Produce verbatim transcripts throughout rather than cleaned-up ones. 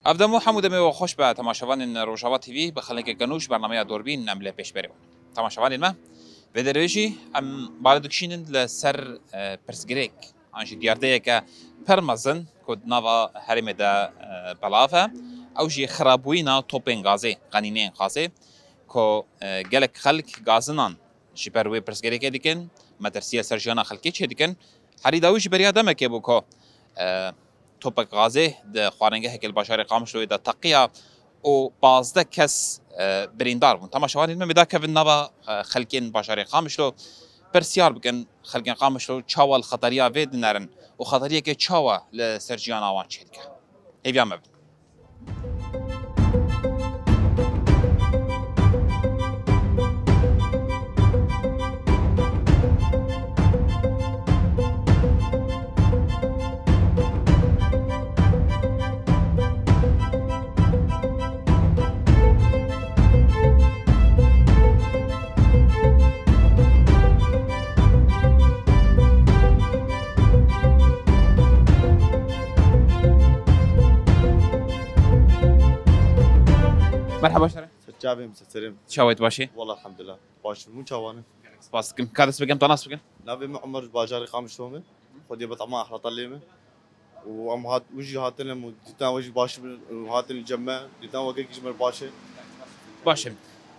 Ev dem û hemû demê we xweş be, temaşevanên Rojava T V, bi xelekeke nû ji bernameya Dorbîn em li pêşberê wan. Temaşevanên me, vê derê jî em balê dikişînin li ser, e, pirsgirêk an jî diyardeyeke pir mezin ku di nava herêmê de, e, belav e. Ew jî xirabûyîna topên gazê, qenîneyên gazê ku, e, gelek xelk gazinan ji ber wê pirsgirêkê dikin, metirsiya ser jiyana xelkê çêdikin. Herî dawî jî beriya demekê bû ku, e, topek gazê di xwaringehekê li bajarê Qamişloyê de teqiya û pazdeh kes, e, birîndar bûn. Temaşevanên me, em ê dakevin nava, e, xelkên bajarê Qamişlo, pirsiyar bikin xelkên Qamişlo çawa li xeteriya vê dinerin û xeteriyeke çawa li ser jiyana wan çêdike. Hêviya me bin. Merhaba, şeref. Ser çavê min, ser serê min. Çawa yî, tu baş î? Wala elhamdulillah. Baş im, hûn çawa ne? Spas dikim. Ka dest bikim, te nas bikim? Navê min Omer, ji bajarê Qamişlo me. Xwedê bi tema exlata lê me. Û em hat, wî jî hatine û dîtina wî jî baş bin û hatine cem me. Dîtina we gelkî ji me re baş e. Baş e.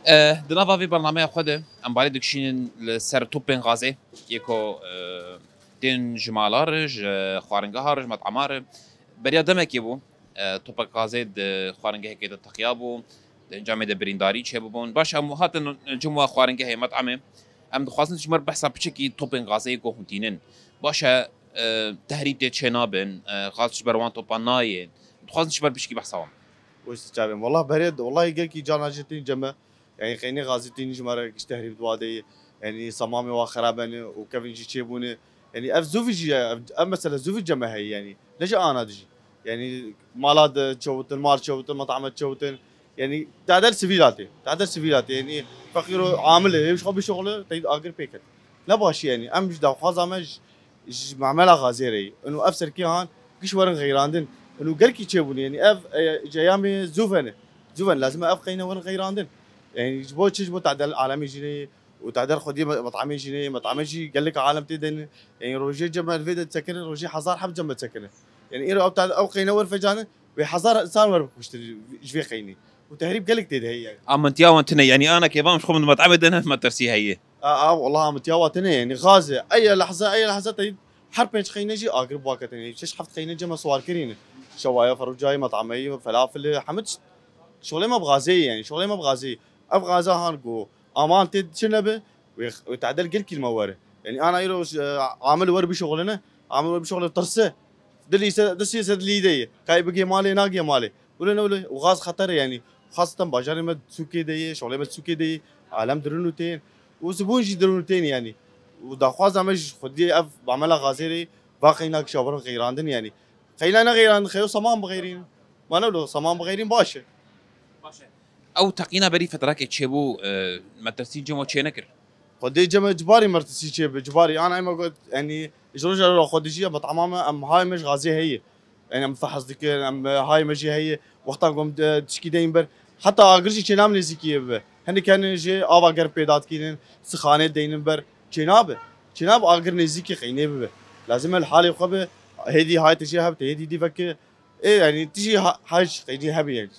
E, di nava vê bernameya xwe de em balê dikişînin li ser topên gazê, yê ku, e, tên ji mala re, ji xwaringeha re, ji met'ama re. Beriya demekê bû, e, topek gazê di xwaringehekê de teqiya bû, di encamê de birîndarî çêbûbûn. Baş e, em hatin cem we xwaringehê, met'amê. Em dixwazin ji me re behsa piçekî topên gazê yê ku hûn tînin. Baş e, e, tehrîb tê çênabin, e, gaz ji ber wan topan nayê. Dixwazin ji me re piçekî behsa wan. Wê çavê min. Wela berê, wela gelkî carna jî tên cem me. Yanî qeynê gazî tînî ji me re giş tehrîb di wa de ye. Yanî semamê wa xerabe ne û kevin jî çêbûne. Yanî ev zûvî jî ye, ev, ev mesele zûvî cem me heye yanî. Ne ji ana dijî. Yanî mala de çewtin, mar çewtin, met'ame çewtin. Yanî tadel sivîla tê. Tadel sivîla tê. Yanî feqîr û amil e, hêj xwe bişuxule, teyid agir pê ket. Ne baş e yanî. Em ji daxwaza me ji ji mamela gazê re ye. Û ev serkê han giş werin xeyrandin. Û gelkî çêbûne. Yanî ev, e, ceyamê zûve ne. Zûve ne. Lazim e ev qeyne werin xeyrandin. Yanî ji bo çi? Ji bo tadel alemê jî ne ye. Û tadel xwediyê me-, met'amê jî ne ye. Met'amê jî gelek alem tê de ne. Yanî rojê cem me vê de çekine, rojê hezar heb cem me çekine. Yanî îro ew tadel, ew qeyne wer fecanin, wê hezar insan wer bikuştin ji vê qeynî. Û tehrîb gelek tê de heye yanî. Amintiya wan tune. Yanî ana kêvan ji xwe min met'amê de ne, metirsî heye. A, a, wela mitiya wa tine, yanî gaz e. Ey lehze, ey lehze te her pênc qeyne jî agir bi wa ketine. Şeş heft qeyne cem me siwar kirîne. Şewaya, ferûcayê, met'ameyî, felafilê, hemî tişt. Şolê me bi gazê ye, yanî şolê me bi gazê ye. Ev gaza han ku aman tê çi nebe, wê, wê tadel gelkî li me were. Yanî ana îro, e, amil wer bişuxuline, amil wer bişuxuline tirse. Dilî se, distê se dilî de ye. Kayê bigê malê, nagê malê. Wilo ne wilo, û gaz xeter e yanî. Xaseten bajarê me sûkê de ye, şolê me sûkê de ye. Alem dirûn û tên. Û zibûn jî dirûn û tên yanî. Û daxwaza me ji xwediyê ev mamela gazê re va qeynak şabirin xeyrandin yanî. Qeyna ne xeyrandin, xeyo saman bixeyrînin. Ma ne wilo, saman bixeyrîn baş e. Baş e. Ew teqîna berî fetrakê çêbû, e, metirsî cem we çênekir. Xwedê cem me cibarî metirsî çêbe, cibarî. Ana ema got, yanî, ji roja roja xwe dijî, em bi tamam em hayê me ji gazê heye. Yanî em fehez dikin, em, e, hayê me jî heye. Wexta ku em, e, tişkî deyin ber. Heta agir jî çênam nêzîkiyê bibe. Hinek hene jê ava germ pêda dikînin, sixanê deynin ber. Çênabe. Çênabe agir nêzîkî qeynê bibe. Lazim e li halê xwe be. Hêdî hay tijê heb, te hêdî dî veke. Ê, yanî tijî ha-, haj qeynî hebe yanî.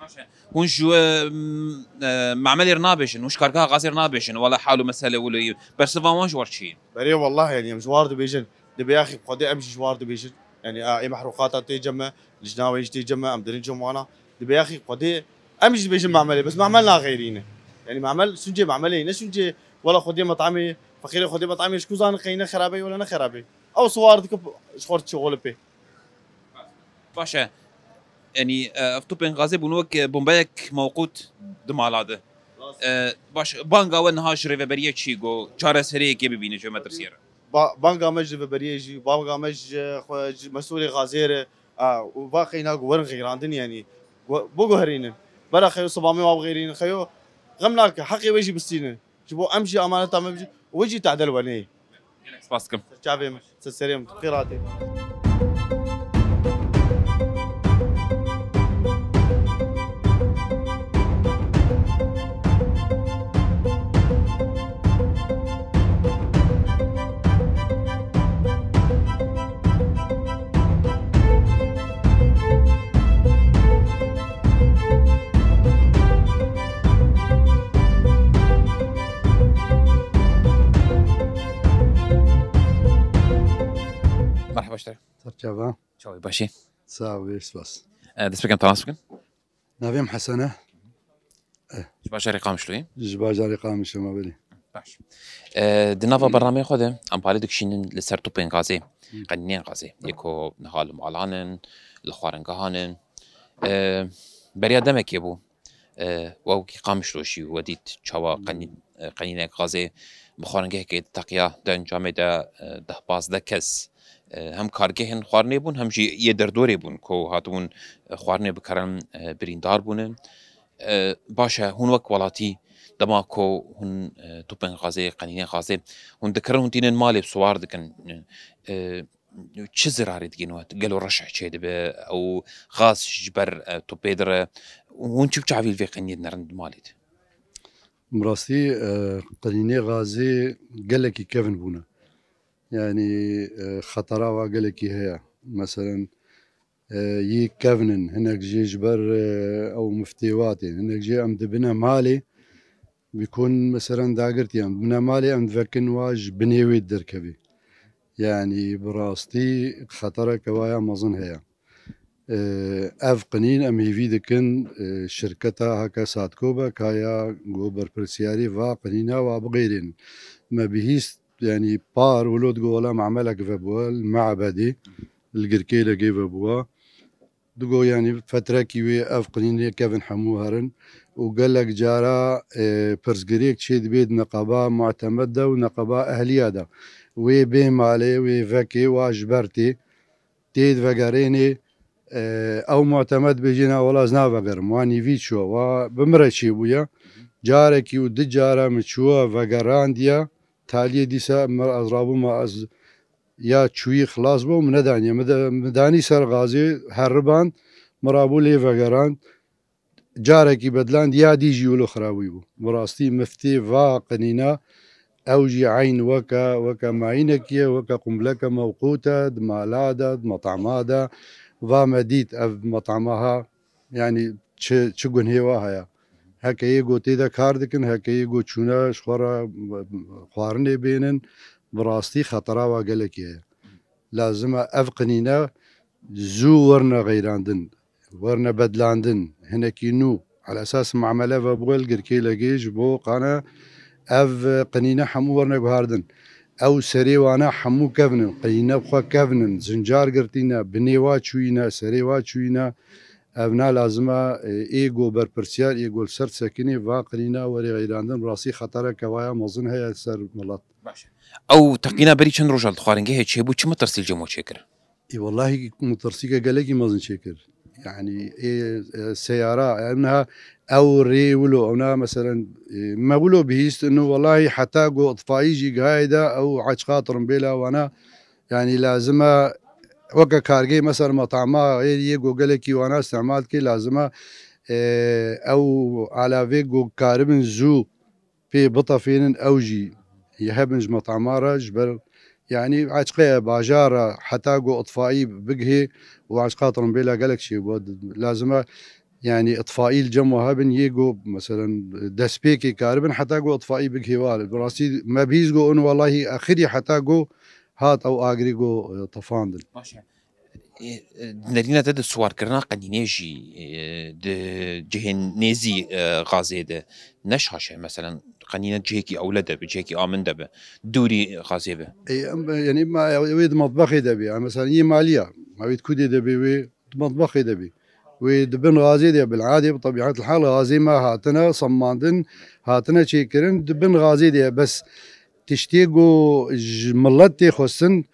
Baş e. Hûn ji, e, m-, e, mamelê re nabêjin, hûn ji kargeha gazê re nabêjin, wela hal û mesele wilo ye. Bersiva wan ji we re çi ye? Berê, wela, yanî em ji wan re dibêjin. Dibê yaxî Xwedê em jî ji wan re dibêjin. Yanî, a, ê mehrûqata tê cem me, lijna wê jî tê cem me, em dirin cem wana. Dibê yaxî Xwedê em jî dibêjin mamelê, bes mamel naxeyrîne. Yanî mamel, sûncê mamelê ye, ne sûncê, wela Xwedê metamê, feqîrê Xwedê metamê ji ku zanin qeyne xerabe ye wela ne xerabe ye. Ew siwar dike ji xwe re çi xwe li pê. Baş e. Yanî, e, ev topên gazê bûn wek, e, bombeyek mewqût di mala de. Rast. E, baş, banga we niha ji rêveberiyê çi got? Çareseriyekê bibîne ji metirsiyê re. Ba-, banga me ji rêveberiyê jî, banga me ji xwe, ji mesûlê gazê re, a, û va qeyna ku werin xeyrandin, yanî, gu-, biguherînin. Bera xeyo sibamê wa bixeyrînin, xeyo xem nake, heqê wê jî bistînin. Ji bo em jî amaneta me bijî, wê jî tadel wenê. Gelek spas dikim. Ser çavê min, ser serê min, tu xêr hatî. Merhaba ji te re. Ser çava. Çawa yî, baş î? Sağ ol, spas. E, dest pê kem, te nas bikim? Navê min Hesen e. Ji bajarê Qamişloyê? Ji bajarê Qamişlo me, belê. Baş. E, di nava bernameyê xwe de em parê dikişînin li ser topên gazê, Hı. qenînên gazê. Yê ku niha li malan in, li xwaringehan in. E, beriya demekê bû. E, we wekî Qamişlo jî we dît çawa Hmm. qenî-, e, qenînek gazê bi xwaringehekê teqiya, di encamê de, e, deh pazdeh kes, e, hem kargehên xwarinê bûn, hem jî yê derdorê bûn ku hatibûn, e, xwarinê bikarin, e, birîndar bûnin. E, baş e, hûn wek welatî dema ku hûn, e, topên gazê, qenînên gazê hûn dikirin, hûn tînin malê siwar dikin. E, çi zirarê digihîne we? Gelo reş çêdibe? Ew gaz ji ber, e, topê dire? Hûn çi çavî li vê qenînê dinerin di malê de? Bi rastî, e, qenînê gazê gelekî kevin bûne. Yanî, e, xetera wa gelekî heye. Meselen, e, yî kevin in, hinek jê ji ber, e, ew miftê wa tên, hinek jê em dibine malê, bi ku hûn meselen dagirtiyan, bine malê em divekin wa ji binê wê derkevê. Yanî bi rastî xetereke wa ya mezin heye. E, ev qenîn em hêvî dikin, e, şirketa heke Sadko be, ka ya go berpirsiyarî va qenîna wa bixêrînin. Me bihîst, yanî par wilo digo wela me emelek vebû, li Me'bedê, li Girkêlegê vebû. Digo, yanî, fetrekî wê ev qenînê kevin hemû herin û gelek cara, e, pirsgirêk çê dibê di neqeba mutemed de û neqeba ehliya de. Wê bê malê, wê vekê, wa ji ber tê, tê divegerênê, e, ew mutemed bêjê, na, wela ez navegerim, wa nîvî çûye, wa bi min re çêbûye. Carekî û du cara min çûye vegerandiye, taliyê dîsa min, ez rabûma, ez ya çûyî xilas bû, min nedaniye. Min de, min danî ser gazê heriband, min rabû lê vegerand. Carekî bedland, ya dî jî wilo xirabûyî bû. Bi rastî miftê va qenîna, ew jî eyn weke, weke mayînekî ye, weke qumbileke mewqût e, di mala de, di metama de. Va me dît ev metama ha, yanî çi, çi gunhê wa heye. Heke yê go tê de kar dikin, heke yê go çûne ji xwe re xwarinê bênin, bi rastî xetera wa gelekî heye. Lazim e ev qenîne zû werine xeyrandin, werine bedlandin, hinekî nû. Ala esas muamele ve bû li Girkêlegê ji bo qane ev qenîne hemû werine guhardin. Ew serê wane hemû kevnin, qenîne bi xwe kevnin, zincar girtîne, binê wa çûyîne, serê wa çûyîne. Ev na lazim e, e, ê go berpirsiyar, ê go li ser sekinê va qenîna werê xeyrandin, rastî xetereke waya mezin heye ser milet. Baş e. Ew teqîna berî çend roja li xwaringehê çêbû, çi metirsî li cem we çêkir? Ê, wellahî metirsîke gelekî mezin çêkir. Yanî, ê, e, seyara, em niha ew rê wilo, ew niha meselen, e, me wilo bihîst, ino wellahî heta go itfaî jî gihayê de ew eçqa tirimbêla wana, yanî lazim e weke kargê, mesela metama, ê, yê go gelekî wana îstemal dike, lazim e, e, ew alavê go karibin zû pê bitefênin, ew jî hebin ji metama re, ji ber, yanî eçqe ye, bajar e, heta go itfaî bigihê û eçqa tirimbêla gelek çêbû. Lazim e, yanî itfaî li cem we hebin, yê go, meselen, destpêkê karibin, heta go itfaî bigihê wa. Bi rastî me bihîst go, in wellahî exirî heta go hat ew agirî go, e, tefandin. Baş e. E, e, di nerîna te de siwarkirina qenînê jî, e, di cihên nêzî, e, gazê de ne şaş e. Meselen, qenîne cihekî ewle de be, cihekî amin de be, dûrî gazê be. E, em, e, yanî, ma, e, wê di metbexê de be. Em, meselen, yê malî ya. Ma wê di ku dê de be, wê di metbexê de be. Wê di bin gazê de, bil'adê, bi tebîetil hal, gazê me hatine semandin, hatine çêkirin, di bin gazê de ye. Bes tiştê ku ji milet tê xwestin,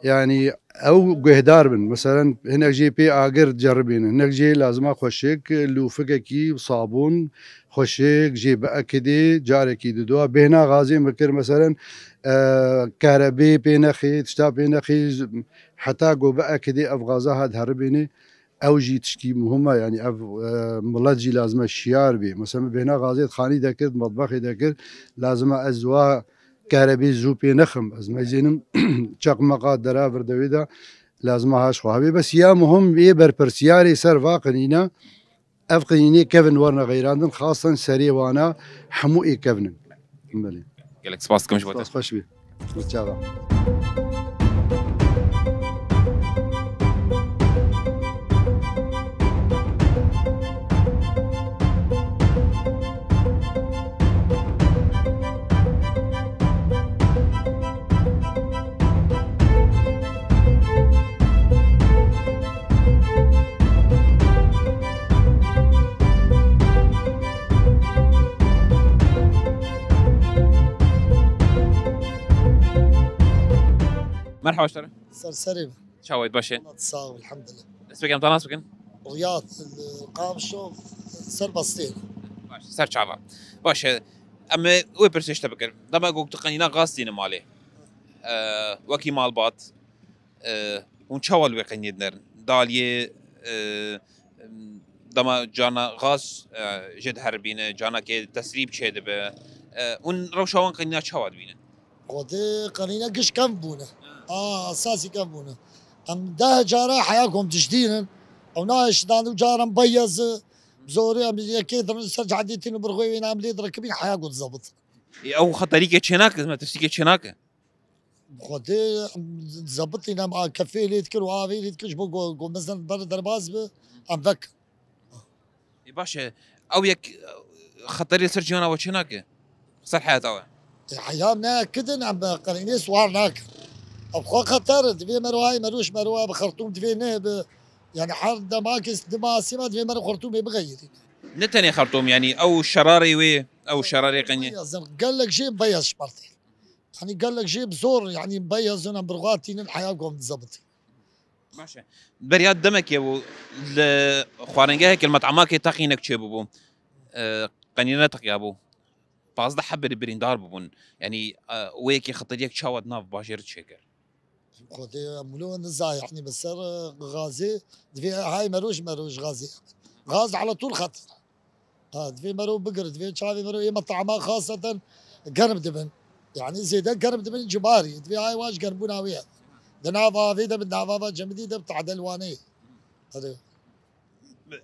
yanî ew guhdar bin. Meselen, hinek jê pê agir ceribînin, hinek jê lazima xweşik, lûfikekî sabûn, xweşik, jê biekidê, carekî didoa. Bêhna gazê min kir, meselen, e, kerebê pê nexê, tişta pê nexê, heta ku biekidê ev gaza hat heribînê. Ew jî tişkî muhim e, yanî ev, e, milet jî lazim e şiyar bê. Mesela min bêhna gazê di xanî de kir, di metbexê de kir, lazim e ez wa kerebê zû pê nexim. Ez mezênim çeqmeqa dera vir de wê de lazim e haş xwe hebê. Bes ya muhim ê berpirsiyarê ser va qenîne, ev qenînê kevin werine xeyrandin, xasten serê wana hemû ê kevnin. Belê. Gelek spas dikim ji bo te. Spas, xweş bî. Çava. Merhaba ji te re. Ser serê be. Çawa yî, baş e? Sağ ol, elhamdülillah. Destpêkê em te nas bikin? Riyad, li Qamşo, ser Bastê. Baş, ser çava. Baş e, em ê wê pirsê ji te bikin. Dema ku tu qenîna gaz tîne malê, e, wekî malbat, e, hûn çawa li wê qenînê dinerin? Daliyê, e, dema carna gaz, e, jê diheribîne, carnakê tesrîb çêdibe. E, hûn rewşa wan qenîna çawa dibînin? Xwedê qenîne giş kevn bûne. A, esasî kevn bûne. Em deh cara heya kom dijdînin. Ew nayê şidan û caran beyez, zorê em yekê dirin ser cadê tînin birxwê wê em lê direkibîn heya ku dizebit. Ê, ew xeterîkê çênake, metirsîkê çênake? Xwedê em zebitîn em a kefê lê dikir û avê lê dikir ji bo ku, ku mezin ber derbaz bi, em vek. Ê, baş e. Ew yek xeterî li ser ciyana we çênake? Ser heyata we? Ê, heyam ne kidin em qerînê siwar nakin. Ev xwe xeter e. Divê mero hay mero ji mero bi xertûm divê ne bi. Yani her demakê dima sîma divê mero xertûmê bixeyirîne. Ne tenê xertûm, yani ew şerarê wê, ew şerarê qenî. Beyazin, gelek jê beyaz ji ber tê. Yani gelek jê bi zor, yani beyazin em birxwe tînin heya ku em dizebitîn. Baş e. Beriya demekê bû li xwaringehekê li met'amakê teqînek çêbûbû. E, qenîne neteqiyabû. Pazdeh heb birîndar bûbûn. Yanî, e, wê yekê xeteriyek çawa di nav bajêr çêkir? Xwedê em wilo niza, yanî bi ser, e, gazê, divê hay mero ji mero ji gazê. Gaz ala tûl xeter. Ha, divê mero bigir, divê çavê mero ê met'ama xaseten germ dibin. Yani zêde germ dibin cibarî. Divê hay wan ji germbûna wê. Di nav avê de bi nav ava cemidî de bi tadel wane. Hadi.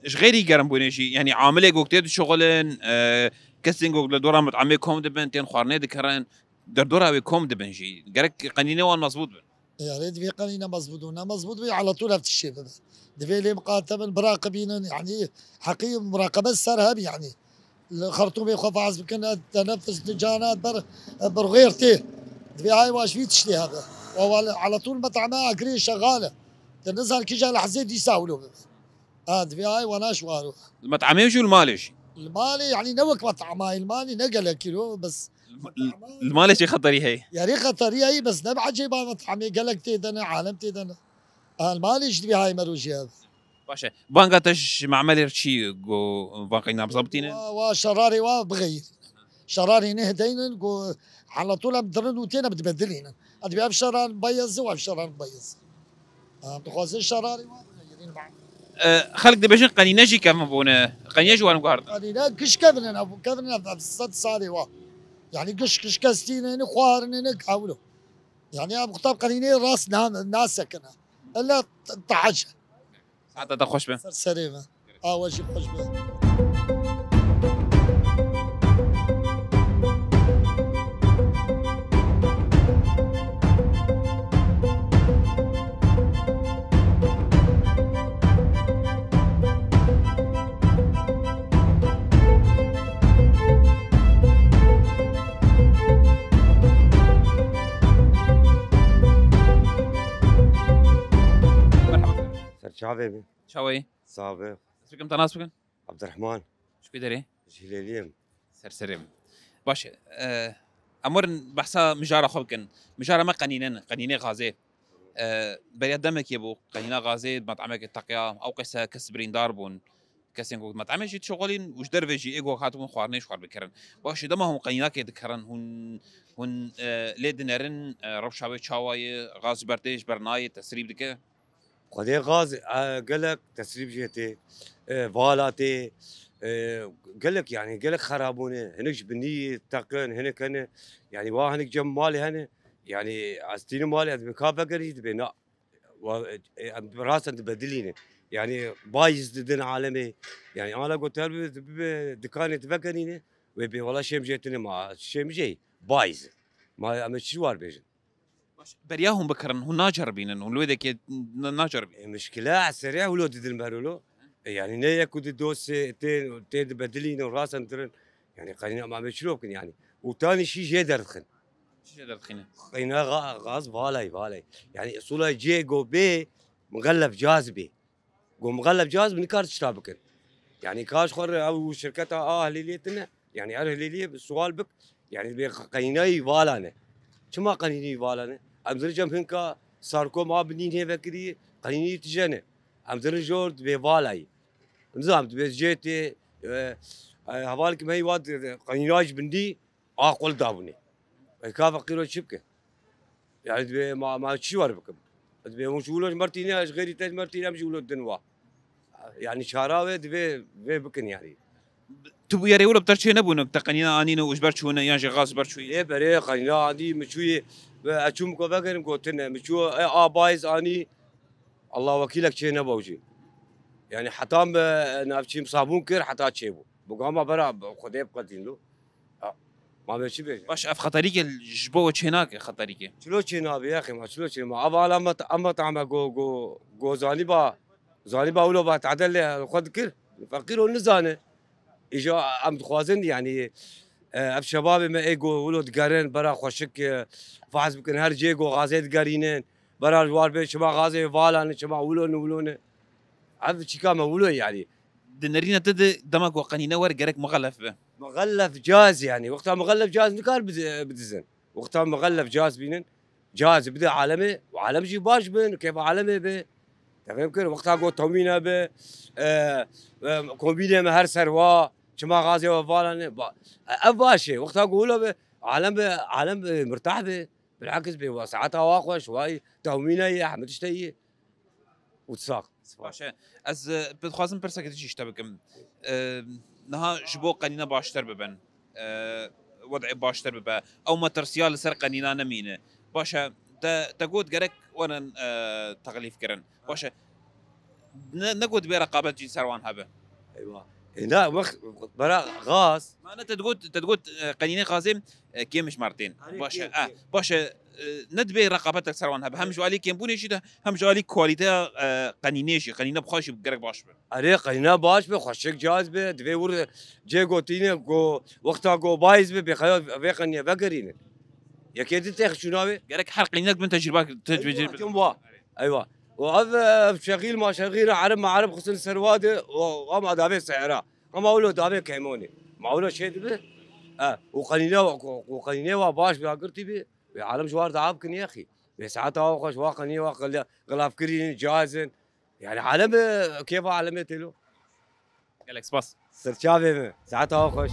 Ji xêrî germbûnê jî, yani amilê ku tê dişuxulin, e, kesên ku li dora met'amê kom dibin, tên xwarinê dikirin, derdora wê kom dibin jî. Gerek qenînê wan mezbût bin. Yani divê qenîne mezbût û ne mezbût bê, ala tûl ev tiştê bibe. Divê lê miqate bin, biraqibînin, yani heqî muraqebe ser heb yani. Li xertûmê xwe faz bikin, e, tenefus di cana ber, e, birxêr tê. Divê hay waş vî tiştê hebe. Wa wale, ala tûl met'ame agirê şexal e. Te nizan kîja lehzê dîsa wilo bibe. Ha, divê ay wana ji waro. Li met'amê jî û li malê jî? Li malê, yani ne wek met'ama, li malê ne gelekî lo, bes. Li, li malê jî xeterî heye? Yarî xeterî heye, bes ne bi ecêba met'amê gelek tê de ne, alem tê de ne. Ha, li malê jî divê hay mero jî hebe. Baş e. Banga te ji me'melê re çi got, van qeyna bizebitîne? Wa, wa şerarê wa bixeyir. Şerarê ne hedeynin ku helatû lem dirin û têne dibedilînin. Divê ev şerar beyaz û ev şerar beyaz. Em dixwazin şerarê wa bixeyirîn. E, xelk dibêjin qenîne jî kevin bûne. Qenîne jî werin guhardin. Qenîne giş kevin in, ev kevin in, ev sed salê wa. Yani giş, giş kestînin, xwarin in, ewlo. Yani ev qutab qenînê rast na-, nasekine. Ella t-, tehece. Saeta te xweş be. Ser serê me. A we jî xweş be. Merhaba. Ser çavê min. Çawa yî? Sax be. Ez bikim te nas bikin? Abdurrahman. Ji ku derê? Ji Hilêliyê me. Ser serê min. Baş e. E, em werin behsa mijara xwe bikin. Mijara me qenîne ne, qenînê gazê. E, beriya demekê bû, qenîna gazê, met'amekê teqiya, ew qese kes birîndar bûn. Kesên ku met'amê jî dişuxulîn û ji derve jî ê ku hatibûn xwarinê ji xwe re bikirin. Baş e, dema hûn qenînakê dikirin, hûn, hûn, e, lê dinerin, e, rewşa wê çawa ye, gaz ji ber tê, ji ber nayê, tesrîb dike? Xwedê gaz, e, gelek tesrîb jê tê, e, vala tê, e, gelek, yani gelek xerabûne, hinek ji binî teqin, hinek hene, yani wa hinek cem malê hene, yani ez tînim malê ez bi ka vegerî dibê na, wa, e, em rasten dibedilîne. Yani bayiz didin alemê, yani ala goter bi, bi dikanê divegerîne, wê bê wala şêm jê tine ma, şêm jê, bayiz. Ma em çi war bêjin? Baş, beriya hûn bikirin, hûn naceribînin, hûn li wê dekê n-, naceribînin. E, mişkile serê hûlo didin ber hûlo. E, yani ne yek û di dosê tê, tê dibedilîn û rasen dirin. Yani qanîna ma me çilo bikin yani. Û tanî şî jê derdixin. Çi jê derdixîne? Qeyna ga-, gaz valay, valay. Yani usulay cê go bê, mixellef caz bê. Go mixellef caz bê, nikar tişta bikin. Yani kaş xwe re ew şirketa a Hilêliyê tine. Yani her Hilêliyê sual bik. Yani bê qeynayî vala ne. Çima qeynî vala ne? Em zircem hinka Sarkom a binî nêvekirî, qenînî tijene. Em dirin jor dibê valayî. Nizam dibê cê tê, e, e, hevalkî me yî wat, e, qenîna ji bindî a qul dabûnê. E, ka feqîro çi bike? Yani dibê ma, ma çi war bikim? Dibê hûn ji wilo ji mertîne, ez ji xêrî te ji mertîne, em ji wilo din wa. Yani çara wê divê vê bikin yani. Tu bûyerê wilo bi te çê nebûne, bi te qenîna anîne û ji ber çûne yan jî gaz ji ber çûyî? Ê berê qenîna anî min çûyê ve ez çûm ko vegerim gotine, min çû e a bayz anî, Allah wekîlek çê nebû jî. Yani heta me navçîm sabûn kir heta çê bû. Bû gama bera Xwedê biqedîn lo. Ya, ma me çi bêje? Baş ev xeterîke ji bo we çê nake xeterîke. Çilo çê nabe ya xê ma, çilo çê ma. Ava ala me, ama tame go, go, go zanîba, zanîba wilo ba tade lê xwe dikir. Feqîr o nizane. Îja em dixwazin, yani, e, ev şebabê me ê go wilo digerin, bera xweşik, e, fehs bikin, her cê go gazê digerînin, bera ji war bê çima gazê vala ne, çima wilo ne, wilo ne. Ev çîka me wilo yani. Di nerîna te de dema ku qenîne were gerek mixelef be. Mixelef caz yani. Wexta mixelef caz nikar bid-, bidizin. Wexta mixelef caz bînin. Caz bide alemê, alem jî baş bin, kêfa alemê be. Te fêm kir, wexta got tomîne be, e, e, kombînê me her ser wa, çima gazê we vala ne, ba-, e, ev baş e. Wexta got wilo be, alem be, alem be, mirtah be. Bilakis be, wa saeta wa xweş, wa tomîne ye, hemî tişte ye. Û sax. Baş e. Ez, e, bi dixwazim pirseke din jî ji te bikim. E, niha ji bo qenîne baştir bibin. E, wed'ê baştir bibe. Ew metirsiya li ser qenîna nemîne. Baş e, te, te got gerek werin, e, texlîf kirin. Baş e, ne, ne got bê reqabet jî ser wan hebe. Eywa. Hêna wext bera gaz. Ma ne te digot, te digot, e, qenînê gazê, e, kêm ji mertên. Erê, baş e, kêm, eh, kêm. Baş e, e, ne dibê reqabetek ser wan hebe. Hem ji alî kêmbûnê jî de, hem ji alî kualîteya, e, qenînê jî. Qenîne bi xwe jî gerek baş be. Erê, qenîna baş be, xweşik caz be, divê wir cê gotîne, go, wexta go bayz be, bê xeya vê qenîye vegerînin. Yekê din têx çûna wê. Gerek her qenînek bin tecrübe, tecrübe. Eywa, tecrübe. Kim wa? Eywa. Û ev, ev şexîl ma şexîl erib ma erib xistin ser wa de, û ama davê sehra. Ama wilo davê keymonê. Ma wilo çê dibe. E, û qenîne wa, û qenîne wa baş bi agirtî bi. Ve alem ji war da av kin yexî. Ve saeta wa xweş wa qenî wa xila-, xilavkirîn, cazin. Yani alem, e, kêfa alemê têlo. Gelek spas. Sirçavê min. Saeta wa xweş.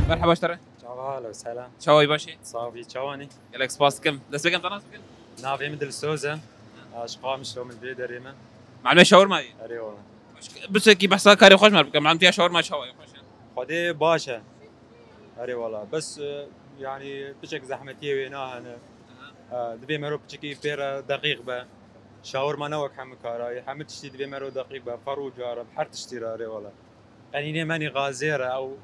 Merhaba ji te re. Çava halo, selam. Çawa yî, baş î? Sax bî, çawa nî? Gelek spas dikim. Destpêkê em te nas bikin? Navê min Dilsoz e. Aşiqa Mişlo min vê derê me. Melemê şawerma yî? Erê wala. Piçekî behsa karê xwe ji me re bike. Melemtiya şawerma çawa ye? Xweş e? Xwedê baş e. Erê wala. Bes, e, yani piçek zehmetiyê wê nahene. Aha. E, dibê mero piçekî pê re deqîq be. Şawerma ne wek hemû kara ye. Hemû tiştî dibê mero deqîq be. Ferû care, her tiştî re erê wala. Qenînê menî gazê re ew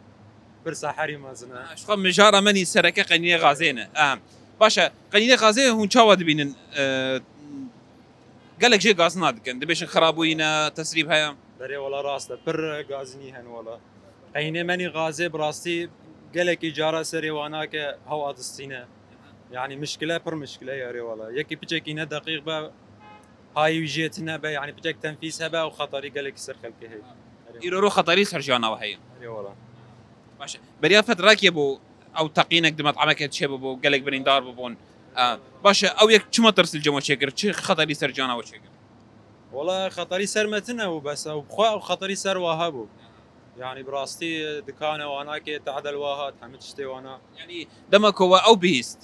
pirsa herî mezin e. Ha, ji xwe mijara menî sereke qenînê gazê ne. Aha. Baş e. Qenînê gazê hûn çawa dibînin? E, Gelek jê gazina dikin. Dibêjin xirabûyî ne, tesrîb heye. Berê wala rast e. Pir gazinî hene wala. Qeynê menî gazê bi rastî gelekî cara serê wana ke hewa distîne. Yani mişkile pir mişkile ye erê wala. Yekî piçekî ne deqîq be, hayî wî jê tune be, yani piçek tenfîs hebe û xetarî gelekî ser xelkê heye. Erê. Îro ro xetarî ser jiyana we heye. Erê wala. Baş e. Beriya fetrekê bû ew teqînek di met'amekê çê bibû, gelek birîndar bibûn. E, baş e, ew yek çima tirs li cem we çêkir? Çi xeterî ser cana we çêkir? Wala xeterî ser me tune bû, bes ew bi xwe ew xeterî ser wa hebû. Yani bi rastî dikane wana kê, tehdel wa hat, hemî tiştê wana. Yani dema ku we ew bihîst,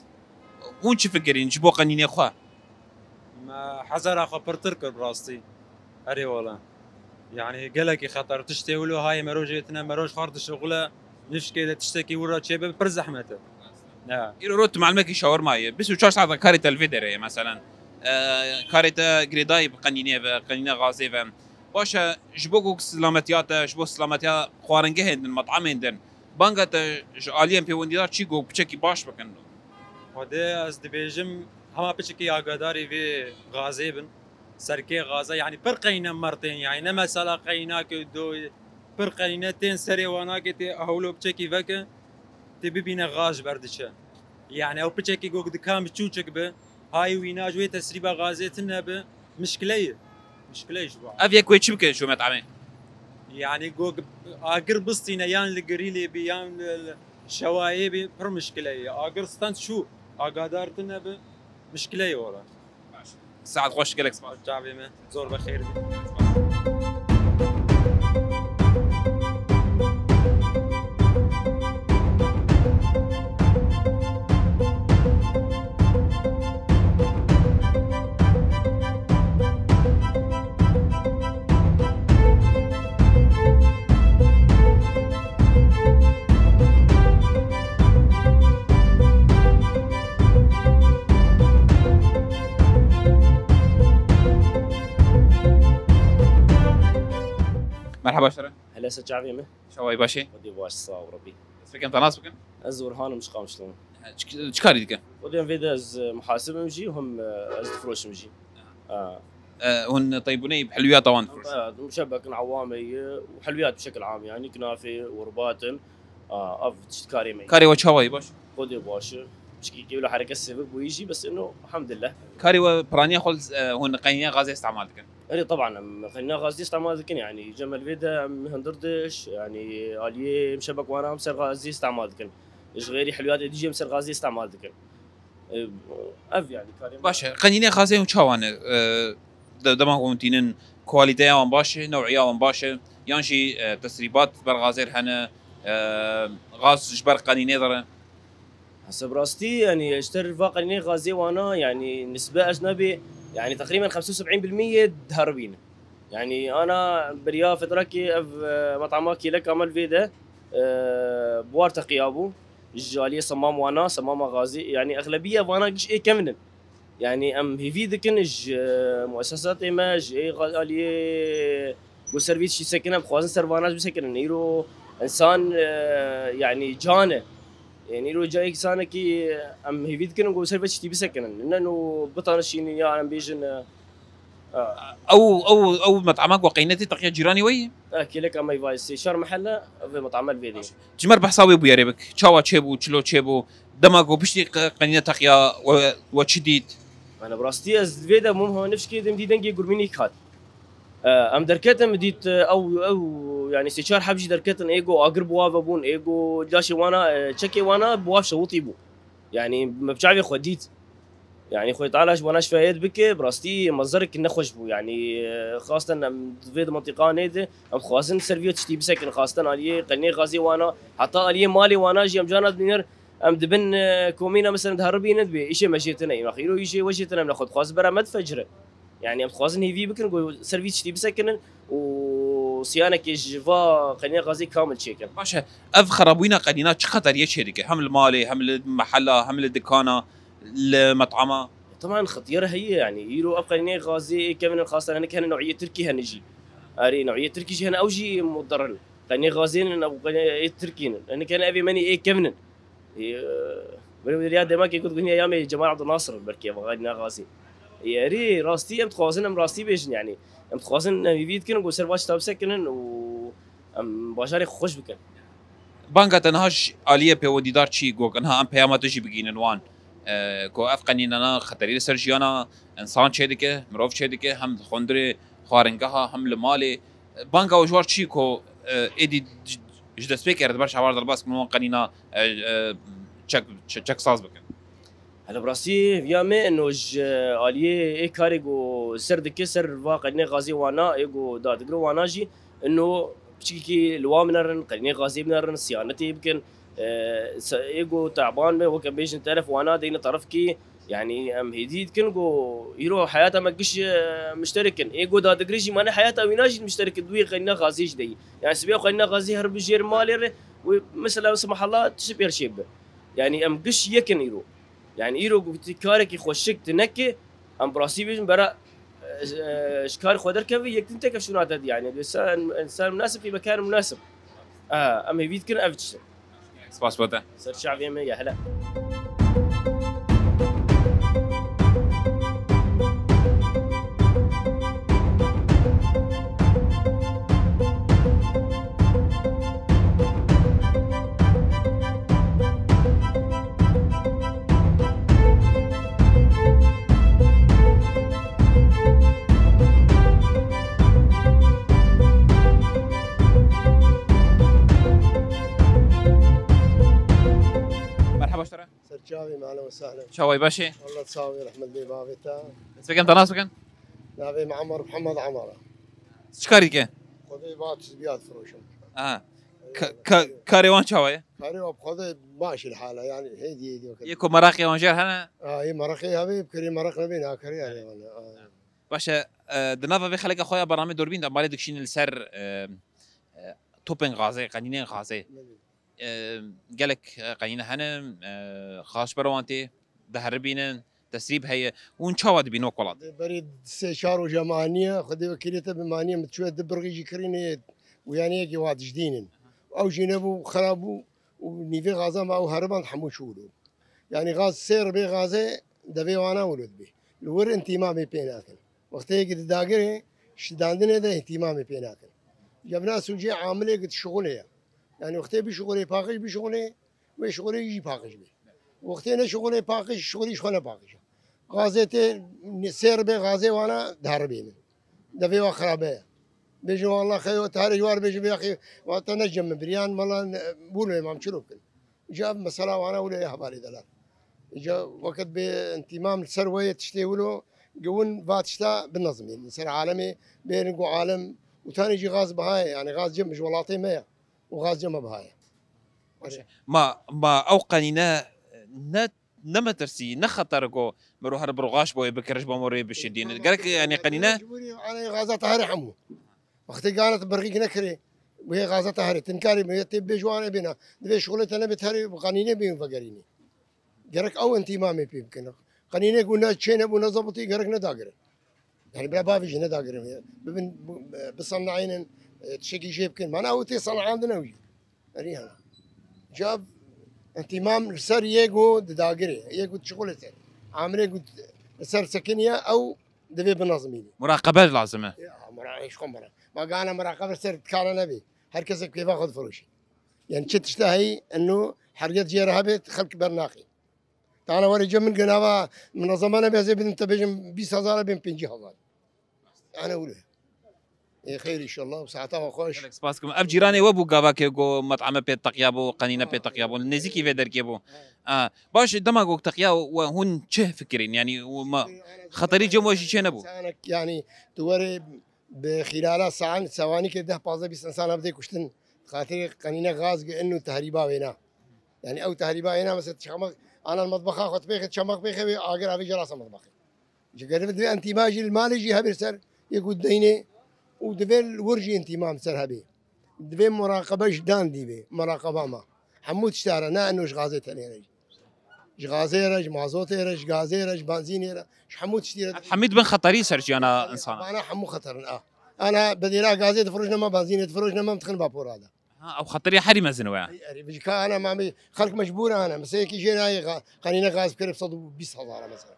hûn çi fikirîn ji bo qenînê xwe? Me hezara xwe pirtir kir bi rastî. Erê wala. Yani gelekî xeter tiştê wilo hayê mero jê tine, mero ji xwe re dişixule, nifşkê de tiştekî wir re çêbe pir zehmet e. Ya. Îro rot tu melemekî şawerma ye. Bîst û çar saeta karê te li vê derê ye meselen. E, karê te girêdayî bi qenînê ve, qenîne gazê ve. Baş e, ji bo ku silametiya te, ji bo silametiya xwaringehên din, met'amên din, banga te ji aliyên pêwendîdar çi got, piçekî baş bikin? Xwedê ez dibêjim, hema piçekî agadarî vê gazê bin. Serkê gaza, yanî pir qeyne mertên, yanî ne mesela qeyna ke do pir qeyne tên serê wana ke tê hewlo biçekî veke, tê bibîne gaz ji ber diçe. Yanî ew piçekî gok dikan bi çûçik bi, hay wîna ji wê tesrîba gazê tune bi, mişkile ye. Mişkile ye ji bo. Ev yek wê çi bike ji wê met'amê? Yanî gok agir bistîne yan li girîlê bi yan li, li şewayê bi, pir mişkile ye. Agir stand çû, agadar tune bi, mişkile ye wala. Baş. Saet xweş, gelek spas. Çavê me, zor be xêr be. Merhaba, şere. Hele se çavê me. Şawayî başê? Xwedê baş, sağ ol Rebî. Ez fikim te nas bikim? Ez Orhan im, ji Qamişlo. Çi, çi karî dike? Xwedê em vê de ez, e, muhasib im jî, him, e, ez difiroşim jî. Ha. E, hûn teybûneyî bi hilwiyata wan difiroşin? Evet, muşebekin awamê ye û hilwiyat bi şekil am, yanî kinafê, urbatin, a, ev tişt karê me. Karê we çawayî baş? Xwedê baş e. Çikî kê wila hereket sevik bûyî jî, bes ino, elhamdülillah. Karê we piraniya xwe, e, hûn qenîya gazê îstemal dikin? Erê, teban, em qenîna gazî îstemal dikin, yanî cem li vê de em hundir diş, yanî aliyê muşebek wana em ser gazî îstemal dikin. Ji xêrî hilwiyatê dî jî em ser gazî îstemal dikin. E, ev yanî karê me. Baş e, qenînê gazê hûn çawa ne? E, de-, dema hûn tînin, kualîteya wan baş e, new'iya wan baş e, yan jî, e, tesrîbat ber gazê re hene, e, gaz ji ber qenînê dere? Heseb rastî, yanî ji ter va qenînê gazê wana, yanî nisbe ez nebê, yanî teqrîben xemsê û seb'în bil mîye diheribîne. Yanî ana beriya fetrekê ev, e, met'ama kêleka me li vê de, e, buhar teqiya bû. Ji aliyê semam wana, semama gazê, yanî exlebiya vana giş ê kevin in. Yanî em hêvî dikin ji muesesatê me, ji ê aliyê ku ser vî tiştî sekine, em dixwazin ser vana jî bisekinin. Îro însan, e, yanî can e. Yanî îro ca însanekî em hêvî dikin ku ser vê tiştî bisekinin. Ne no bitanişînin ya em bêjin, e, e. Ew, ew, ew met'ama ku qeynetê teqiya cîranê we yî? E, kêleka me yî vay sê çar mehelle, ev met'ama li vê dê. Ji me re behsa wê bûyerê bik. Çawa çêbû, çilo çêbû? Dema ku piştî qe-, qenîne teqiya we, we çi dît? Yanî bi rastî ez vê de mum ha nifşkê dem dî dengê gurmînî hat. E, em derketin, min dît, e, ew, ew, yanî sê çar heb jî derketin, ê ku agir bi wa ve bûn, ê ku laşê wana, e, çekê wana bi wa şewitî bû. Yanî me bi çavê xwe dît. Yanî Xwedê Teala ji wana şifayet bike, bi rastî mezerek nexweş bû. Yanî, e, xastan em vê di mintîqa nê de, em dixwazin ser vî tiştî bisekin, xastan aliyê qenê gazê wana, heta aliyê malê wana jî em cana dibînin, em dibin, e, komîna mesela diheribînin dibê, îşê me jê tune, îmax îro îşê we jê tune, em li xwe dixwazin bera me difecire. Yanî em dixwazin hêvî bikin ku ser vî tiştî bisekinin û siyanekê ji va qenîna gazê kamil çêkin. Baş e, ev xerabûyîna qenîna çi xeteriyê çêdike? Hem li malê, hem li mehela, hem li dikana, li met'ama? Teman xetiyar heye, yanî îro ev qenînê gazê ê kevin in, xastan hinek hene newiyê tirkî hene jî. Erê, newiyê tirkî jî hene, ew jî mudir in. Qenînê gazê nin, ew qenînê ê tirkî nin. Hinek hene ev ê menî ê kevin in. Ê, e, berê ya demekê got, got ya me Cemal Abdulnasir belkî ev xalî naxwazî. Ê, erê, rastî em dixwazin, em rastî bêjin, yanî. Em dixwazin, em hêvî dikin, ku ser va tişta bisekinin û em bajarê xwe xweş bikin. Banga te niha ji aliyê pêwendîdar çi got, niha em peyama te jî bigihînin wan, e, ku ev qenînana xeterî li ser jiyana însan çêdike, mirov çêdike, hem li xwendirê xwaringeha, hem li malê. Banga we ji war çi ku, e, êdî ji, ji destpêkê re di ber şahwar derbas kirin wan qenîna, e, e, çek, çek, çeksaz bikin? Hele bi rastî viya me ino ji aliyê ê karê ku ser dike, ser va qenînê gazê wana, ê ku dadigre wana jî ino piçikî li wan binerin, qenînê gazê binerin, siyanetê bikin. E, se-, ê ku teban be, weke bêjin teref wana deyne terefkî, Yanî em hêdî dikin ku îro heyata me giş, e, mişterek in. Ê ku dadigirê jî mane heyata wîna jî mişterek in, duyê qenîna gazê jî de yî. Yanî sibê qenîna gazê her bi jêr malê re û mesela wisa mehela tişt pêr çêbibe. Yanî em giş yek in îro. Yanî îro ku tu karekî xweşik tu neke, em bi rastî bêjin bera, e, e, ji kar xwe derkevî yek din teke şûna te dî. Yanî wisa însan munasib, qîmekar munasib. E, em hêvî dikin ev tişt. Spas bo te. Ser çavê me ye hele. Çavê me, ahlen we sahlen. Çawayî, baş î? Allah sağ ol, rehmet bê bavê te. Dest pêkem te nas bikin? Navê me Emer Muhammed Emara. Çi karî dike? Xwedê va tizbiya difiroşim. Aha. Ka- ka- karê wan çawa ye? Karê wa bi Xwedê baş il hala, yani hêdî hêdî wekit. Yê ku meraqê wan jêr hene? Ha, yê meraqê hebe, bi kirê meraq nebe, nakarê yani wana. Ha. Baş e, e, di nava vê xeleka xwe ya beramê Durbîn de malê dikişînin li ser e, e, topên gazê, qenînên gazê. E, gelek e, qenîne hene, e, xaş bera wan tê, diheribînin, tesrîb heye. Hûn çawa dibîn wek welat? Berî sê çar roja me aniye, Xwedê wekîlê te bi me aniye, min çûye du birxî jî kirînê û yanî yekê wa dijdînin. Ew jî nebû, xirab bû û nîvê gaza me ew heriband hemû çû wilo. Yanî gaz sê ribê gazê devê wana wilo dibê. Li wir intîmamê pê nakin. Wextê yekî di dagirê şidandinê de îhtîmamê pê nakin. Cevna sûcê amilê ki dişixulê ye. Yanî wextê bişixulê paqij bişixulê, wê şixulê jî paqij bê. Wextê ne şixulê paqij, şixulê ji xwe ne paqij e. Gazê tê sê ribê gazê wana diheribînin. Devê wa xirabe ye. Bêjin wallah xeyo tarê ji war bêjin bê axî wa te ne cem min biriyan mala bûlo mam çilo bikin. Îca ev mesela wana wilo yê hevalê delal. Îca wekit bê intîmam li ser we yê tiştê wilo gewin va tişta binezimîn. Li ser alemê bêrin ku alem û tanê jî gaz biha ye. Yani gaz cem ji welatê me ye û gaz cem me biha ye. Ma, ma ew qenîne ne, ne metirsî, ne xeter ku mero her birxaş bo wê bikiriş bo mero wê bişidînin. Gerek yani qenîne. Anê gaza te herê hemû. Wextê gana te birxîk nekirê, wê gaza te herê. Tinkarê me tê bê ji wan bêna. Divê şixulê te nebê te herê bi qenînê bê vegerînê. Gerek ew intîmamê pê bikin. Qenînê ku ne çê nebû ne zebitî gerek nedagire. Yani bila bavê jî nedagire. Bibin bisanayînin, tiştekî jê bikin. Mana ew tê sanaandin ew jî. Erî hena. Cav intîmam li ser yê ku didagirê, yê ku dişixulê ser. Amilê ku li ser sekiniye ew divê binezimînî. Muraqebe lazim e. Ya, mura-, ji xwe mura-, ma gana muraqebe ser dikare nebê. Her kesek pêva xwe difiroşî. Yani çi tişta heyî, eno herget jê re hebê, xelk bernaxî. Tana were cem min ginava minezeme nebe, ez ê bidim te bêjim bîst hezar e, bên pêncî hezar. Ene wilo. Ê xeyr inşallah, saeta xwe xweş. Gelek spas dikim. Ev cîranê we bû gavakê ku met'ame pê teqiya bû, qenîne pê teqiya bû, nêzîkî vê derkê bû. Ha, baş e, dema ku teqiya we hûn çi fikirîn? Yani we ma xeterî cem we jî çê nebû? Sanek, yani tu were bi xîlala saan, sewanîkê deh pazdeh bîst insan ev dê kuştin. Xatirê qenîne gaz gi inu tehrîba wêna. Yani ew tehrîba wêna mesela çamak, anan metbexa xwe pêxe, çamak pêxe wê agir avê jê rasa metbexê. Ji geriv divê entîma jî li malê jî hebê ser yê ku deynê û divê li wir jî entîma ser hebê. Divê muraqebe ji dan dî bê, muraqeba me. Hemû tişta re, ne eno ji gazê tenê re jî. Ji gazê re, ji mazotê re, ji gazê re, ji benzînê re, ji hemû tiştî re. Hemî dibin xeterî ser jiyana insana. Bana hemû xeter in, a. Ana bedêla gazê difiroşne me, benzînê difiroşne me, em dixin vapora de. Ha, ew xeterî herî mezin we. Erê, ji ka ana mamê xelk mecbûr ana. Mesela yekî jê nayê ga-, qenîne gaz bikire bi sed û bîst hezar mesela.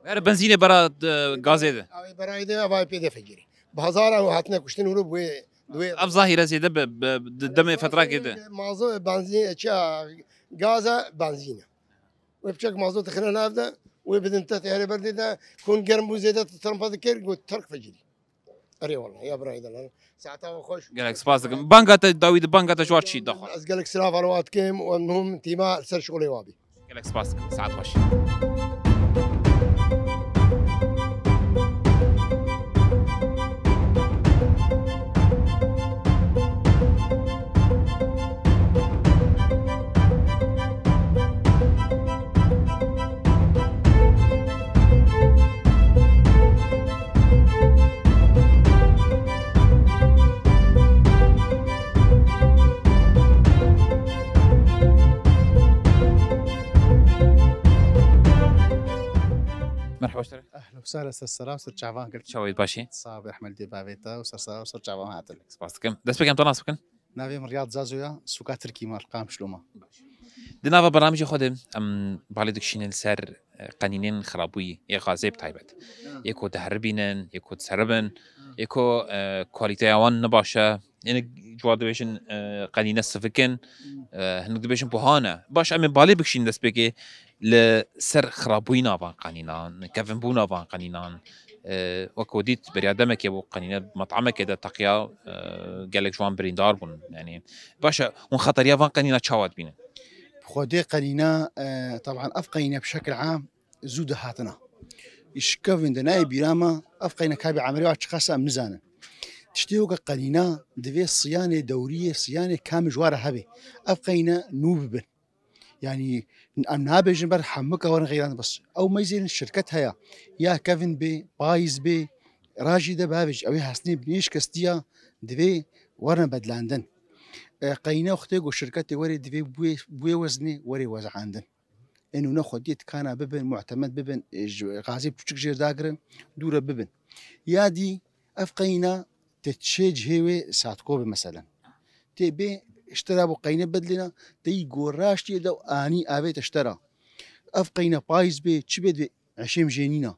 Her benzînê bera e, gazê de. Ew ê berayê de ev ay pê de fecirê. Bi hezara û hatine kuştin û bi wê, bi wê. Ev zahîre zêde bi, bi, di demê fetrakê de. Mazo benzîn, ça, gaza benzîne. Wê piçek mazot dixine nav de, wê bidin te têhere berdê de, kun germ bû zêde te trempa dikir, got terk fecirî. Erê wala, ya birayê delal. Saeta we xweş. Gelek spas dikim. Banga te dawî di banga te ji war çî daxwaz. Ez gelek silav alo dikim û em hûn tîma li ser şixulê wa bî. Gelek spas dikim. Saet xweş. Merhaba, şeref. Ehlen we sehlen, ser sera, ser çavan gelek. Çawê başî? Sağ ol, Ehmed Dê bavê te û ser sera û ser çavan hatin. Spas dikim. Dest pêkem te nas bikin. Navê min Riyad Zazo ya, sûka Tirkî me, Qamşlo me. Di nava beramijê xwe de em balê dikişînin li ser e, qenînên xirabûyî ê xazê bi taybet. Yê ku diheribînin, yê ku diseribin, yê ku e, kwalîteya wan ne baş e. Yê ne ji wan dibêjin e, qenîne sivik in, e, hinek dibêjin buha ne. Baş em ê balê bikişînin destpêkê li ser xirabûyîna van qenînan, kevinbûna van qenînan. E, wek ku dît beriya demekê bû qenîne metamekê de teqiya, e, gelek ji wan birîndar bûn. Yani, baş e, hûn xeteriya van qenîna çawa dibînin? Xwedê qenîna, e, taban ev qenîne bi şekil am zû dihatina. Ji kevin de nayê bîra me, ev qenîne kabê emerê wa çiqas em nizanin. Tiştê weke qenîna divê siyanê dewriyê, siyanê kamê ji wa re hebe. Ev qenîne nû bibin. Yani em nabêjin ber hemûka werin xeyran bes. Ew meyzên şirket heye, ya kevin bê, payîz bê, rajî de bavêj, ew ê hestinê nêşkestiya divê werin bedlandin. E, qeyne wextê ku şirketê werê divê bûyê, bûyê wezinê werê wezandin. Ê nûne xwediyê tikana bibin, muhtemed bibin, e, ji gazê piçûk jêr dagirin, dûre bibin. Ya dî ev qeyna te çê cihê wê satko bi meselen. Tê bê ji te re bo qeyne bedlêna, te yî gor raştiyê de û anî avête ji te re. Ev qeyne payîz bê, çi bê divê eşêm jênîna.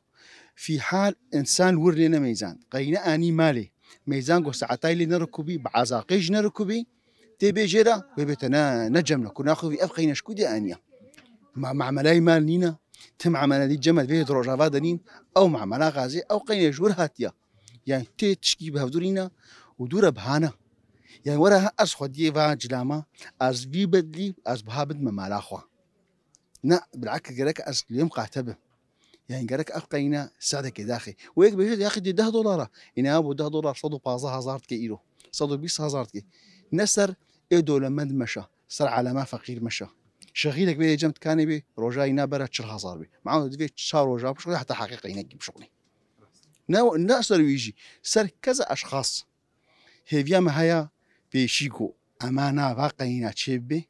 Fî hal însan wir nêne meyzan. Qeyne anî malê. Meyzan go saetay lê nerikubî, bi ezaqê jî nerikubî. Tê bê jê re, wê bê te ne, ne cem ne. Ku naxivî ev qeyne ji ku dê aniya. Ma, mamelay mal nîne. Tim amele dî cem e, vê di rojava de nîn. Ew mamela gazê, ew qeyne ji wir hatiya. Yani tê tişkî bi hevdû nîne û dûre bihane. Yani were ha ez xwediyê va cilama, ez vî bedlî, ez biha bidime mala xwe. Na, bilakis gerek ez lê miqate bim. Yani gerek ev qeyna sedekê daxê. Û yek bêje daxê dê deh dolara. Îne ya bo deh dolar sed û pazdeh hezar dike îro. Sed û bîst hezar dike. Ne ser ê dewlemend meşe. Ser alema feqîr meşe. Şexîlek bê cem dikanê bê, rojayî na bera çil hezar bê. Mano divê çar roja bişuxulê heta heqê qeynekî bişuxulê. Ne, ne ser wî jî. Ser keza eşxas. Hêviya me heya pêşî ku ema na va qeyna çê bibê.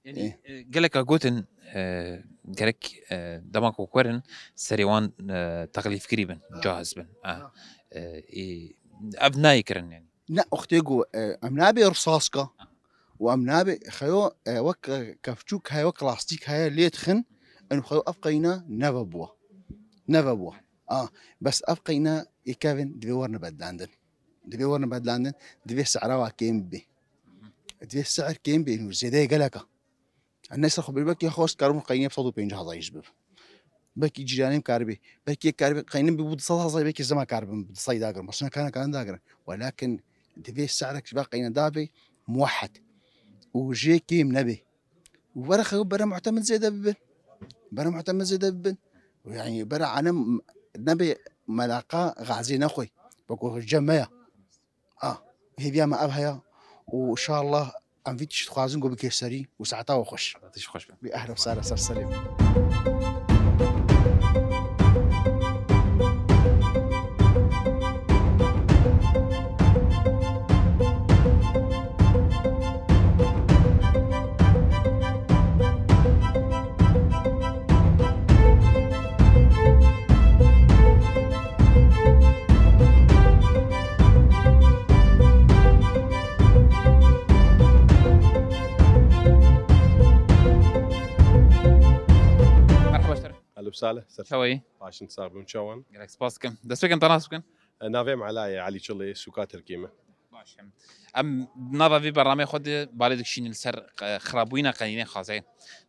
Yanî, Eh. e, geleka gotin, e, gerek, e, dema ku werin serê wan, e, texlîfkirî bin, Ha. cahiz bin. Ha. Ha. E, e, ev nayê kirin yanî. Ne, oxtê ku, e, em nabê risaska û em nabê xeyo, e, wek, e, kevçûk heye, wek lastîk heye, lê dixin, em xeyo ev qeyna neve bûwa. Neve bûwa. A, bes ev qeyna ê kevin divê werine bedlandin. Divê werin bedlandin, divê sehra wa kêm bibe. Divê sehr kêm bibe, û zêdeyê gelek e. Em ne ser xwe bê, belkî xwest karim qeynê bi sed û pêncî hezar jî bibe. Belkî cîranê karibê, belkî karibê qeynin bi du sed hezar, belkî zema karibin bi du sed dagirin. Mesela kana kana dagirin. Welakin divê sehrek ji va qeyne dabe muwehhed. Û jê kêm nebe. Were xew bere muhtemin zêde bibin. Bere muhtemin zêde bibin. Yani bere anem nebe melaqa gazê nexwe. Beko cem me ya. Ah, hêviya me ev heye. Û inşallah em vî tişt dixwazin ku bike serî û saeta we xweş. Tişt xweş be. Bi ehla sara ser serê. Merhaba, ser. Hello, Salih. Ser. Çawa yî? Başin, sağ olun, çawan. Gelek spas dikim. Dest pê kin, te nas bikin? E, navê min Ela ye, Elî Çilê, sûka Tirkî me. Baş em. Em nava vî bernameyê xwe di balê dikişînin li ser, e, xirabûyîna qenînê xazê.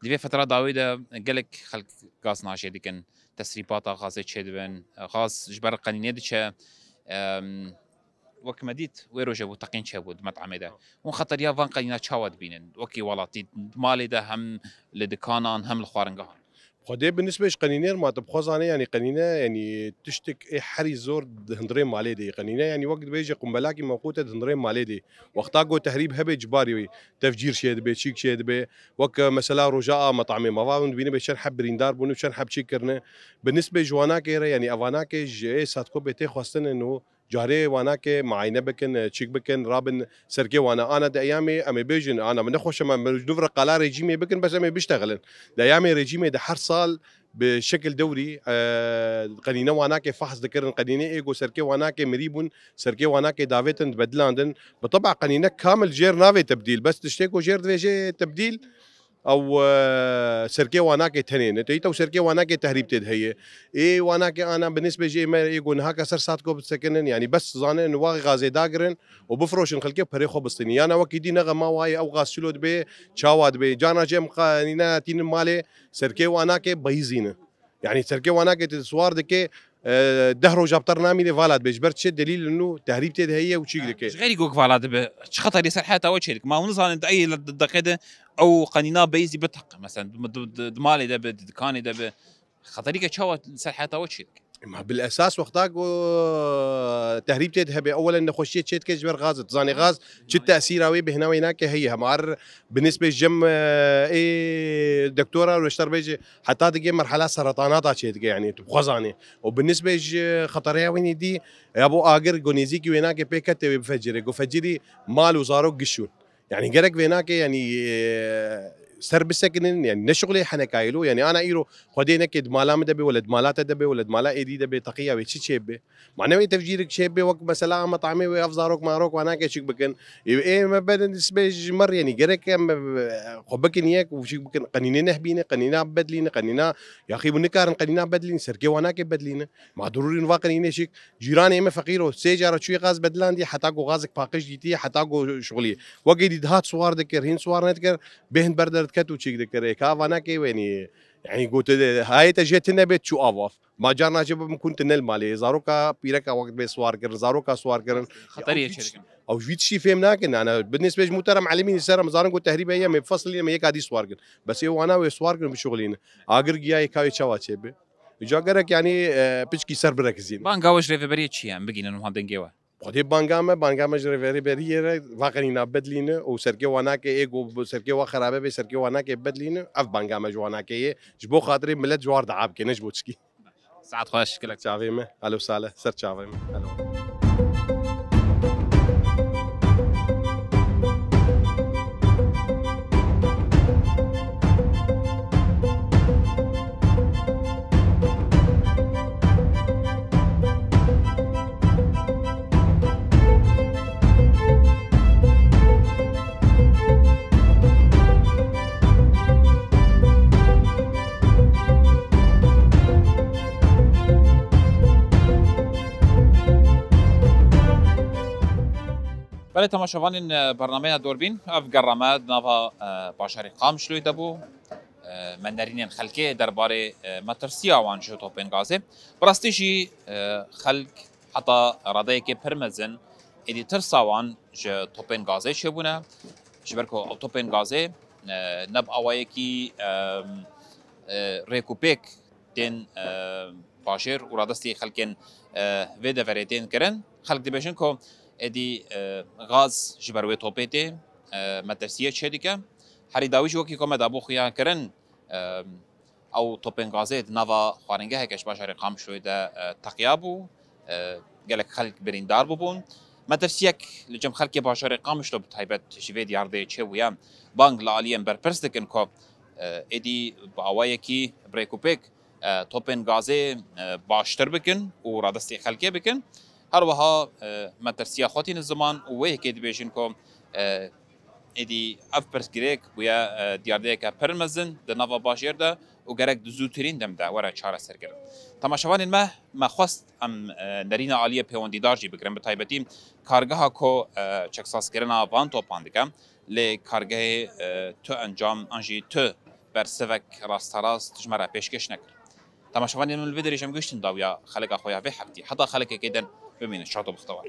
Di vê fetra dawî de gelek xelk gaz najê dikin, tesrîbata xazê çêdibin, xaz ji ber qenînê diçe. Em, wek me dît, wê rojê bû teqîn çêbû di met'amê de. Hûn xeteriya van qenîna çawa dibînin? Wekî welatî, di malê de hem li dikanan, hem li xwaringehan. Xwedê bi nisbê ji qenînê re ma tu bi xwe zanê, yanî qenîne, yanî tiştek ê herî zor di hundirê malê de yê qenîne, yanî wek dibêje qumbelakî mewqûte di hundirê malê de. Wexta ku tehrîb hebe cibarî wî tefcîr çê dibe, çîk çê dibe. Wek, e, mesela roja a metamê mava hûn dibîne bê çend heb birîndar bûne, çend heb çîk kirine. Bi nisbê ji wanakê re, yanî evanakê ji ê satkopê tê xwestine û carê wanakê muayene bikin, e, çîk bikin, rabin serkê wana. Ana di eyamê em ê bêjin, ana min nexweş e, me ji nû re qala rejîmê bikin, bes em ê biştexilin. Di eyamê rejîmê de her sal bi şekil dewrî, e, qenîne wanakê fehs dikirin, qenîne ê ku serkê wanakê mirî bûn, serkê wanakê davêtin, dibedilandin. Bi teba qenîne kamil jêr navê tebdîl, bes tiştê ku jêr divê jê tebdîl, ew, e, serkê wanakê tenê ne. Teyî tew serkê wanakê tehrîb tê de heye. Ê wanakê ana bi nisbê jê me ê ku niha ke ser sat ku bisekinin, yanî bes zanin, waxê gazê dagirin û bifroşin xelkê perê xwe bistînin. Yana wekî dî nexe ma wayê ew gaz çilo dibe, çawa dibe. Cana jê em qenîne tînin malê, serkê wanakê beyîzî ne. Yanî serkê wanakê tê siwar dike, e, deh roja bi te re namîne vala dibe. Ji ber çi? Delîl nû tehrîb tê de heye û çîk dike. Ji xeyrî gok vala dibe. Çi xeterî ser heta we çê dike? Ma hûn nizanin di ey deqê de Ew qenîna beyî zî biteqe. Mesela di, di, di, di malê de be, di dikanê de be. Xeterîke çawa li ser heyata we çê dike? Ma bil esas wexta ku tehrîb tê hebe, ewelen nexweşiyê çê dike ji ber gaz. Dizanê gaz çi tesîra wê bêhna wê nake heye. Hema her bi nisbê jem, e, ê doktora Reşter Bey jî heta digê merhela seretanata çê dike, yanî tu xwe zanê. Û bi nisbê ji xetereya wînî dî, ya bo agir ku nêzîkî wê nake pê kete wê bifecirê. Ku fecirî mal û zarok gişûn. Yanî gerek vê nake, yanî, e, ser bisekinin, yanî ne şixulê henekayê lo, yanî ana îro Xwedê neke di mala min de be, wele di mala te de be, wele di mala êdî de be, teqiya wê çi çê be? Ma ne wê tevcîrik çê be, wek mesela ama tamê wê ev zarok marok wana keçik bikin. Ê, ê me berin sibê ji me re, yanî gerek em, e, xwe bikin yek û çik bikin, qenînê nehbîne, qenîna bedlîne, qenîna, yaxî bû nikarin qenîna bedlîne, serkê wana ke bedlîne. Ma durûrî niva qenînê çik, Cîranê me feqîr o, sê cara çûyê gaz bedilandî, heta ku gazek paqij dîtî, heta ku şixulî. Wekî dî dihat siwar dikir, hîn siwar nedikir, bêhn ber derdket û çîk dikir. Ê ka vanakê wenî, yanî gote de, hayê te jê tune bê çû av av. Ma carna jê bim kun tune li malê. Zaroka pîreka wek bê siwar kirin, zaroka siwar kirin. Xeterî ye çêdikin. Ew ji vî tiştî fêm nakin. Ana, bi nisbê ji muhterem elimî ser em zarin ku tehrîbe ye, me feslî me yeka dî siwar kin. Bes ê wana wê siwar kin bişixulîne. Agir giya yê ka wê çawa çê bi. Îca gerek, yanî, e, piçkî ser birekizîne. Banga we ji rêveberiyê çi ye? Em bigînin wiha dengê we. Xwedê banga me, banga me ji rêveberiyê re vaqenîna bedlîne û serkê wa nake ê ku serkê wa xerabe bê, serkê wa nake bedlîne, ev banga me ji wa nake yê. Ji bo xatirê milet ji war dua bike, ne ji bo çikî. Saet xweş, gelek. Çavê me, alo sale, ser çavê me. Alo. Belê temaşevanên, e, bernameya Dorbîn, ev gerra me di nava, e, bajarê Qamişloyê de bû. E, me nerînên xelkê derbarê, e, metirsiya wan ji topên gazê. Bi rastî jî, e, xelk heta radeyekê pir mezin êdî tirsa wan ji topên gazê çêbûne. Ji ber ku ew topên gazê, e, ne bi awayekî, e, e, rêkûpêk tên, e, bajêr û radestî xelkên, e, vê deverê tên kirin. Xelk dibêjin ku êdî, e, gaz ji ber wê topê tê, e, metirsiyê çêdike. Herî dawî jî wekî ku me dabû xuya kirin, e, ew topên gazê di nava xwaringeheke ji bajarê Qamişloyê de, e, teqiyabû, e, gelek xelk birîndar bûbûn. Metirsiyek li cem xelkê bajarê Qamişlo bi taybet ji vê diyardeyê çêbûye. Bang li aliyên berpirs dikin ku, e, êdî bi awayekî bi rêkûpêk, e, topên gazê, e, baştir bikin û radestî xelkê bikin. Her wiha, e, metirsiya xwe tînin ziman û wê yekê dibêjin ku, e, êdî ev pirsgirêk bûye, e, diyardeyeke pir mezin di nava bajêr de û gerek di zûtirîn dem de were çareserkirin. Temaşevanên me, me xwest em, e, nerîna aliyê pêwendîdar jî bigirin, bi taybetî kargeha ku, e, çeksazkirina van topan dike, lê kargehê, e, tu encam an jî tu bersivek rasterast ji me re pêşkêş nekir. Temaşevanên min, li vê derê jî em gihiştin dawiya xeleka xwe ya vê heftî. Heta xelekekê din bimînin şad û bextewar.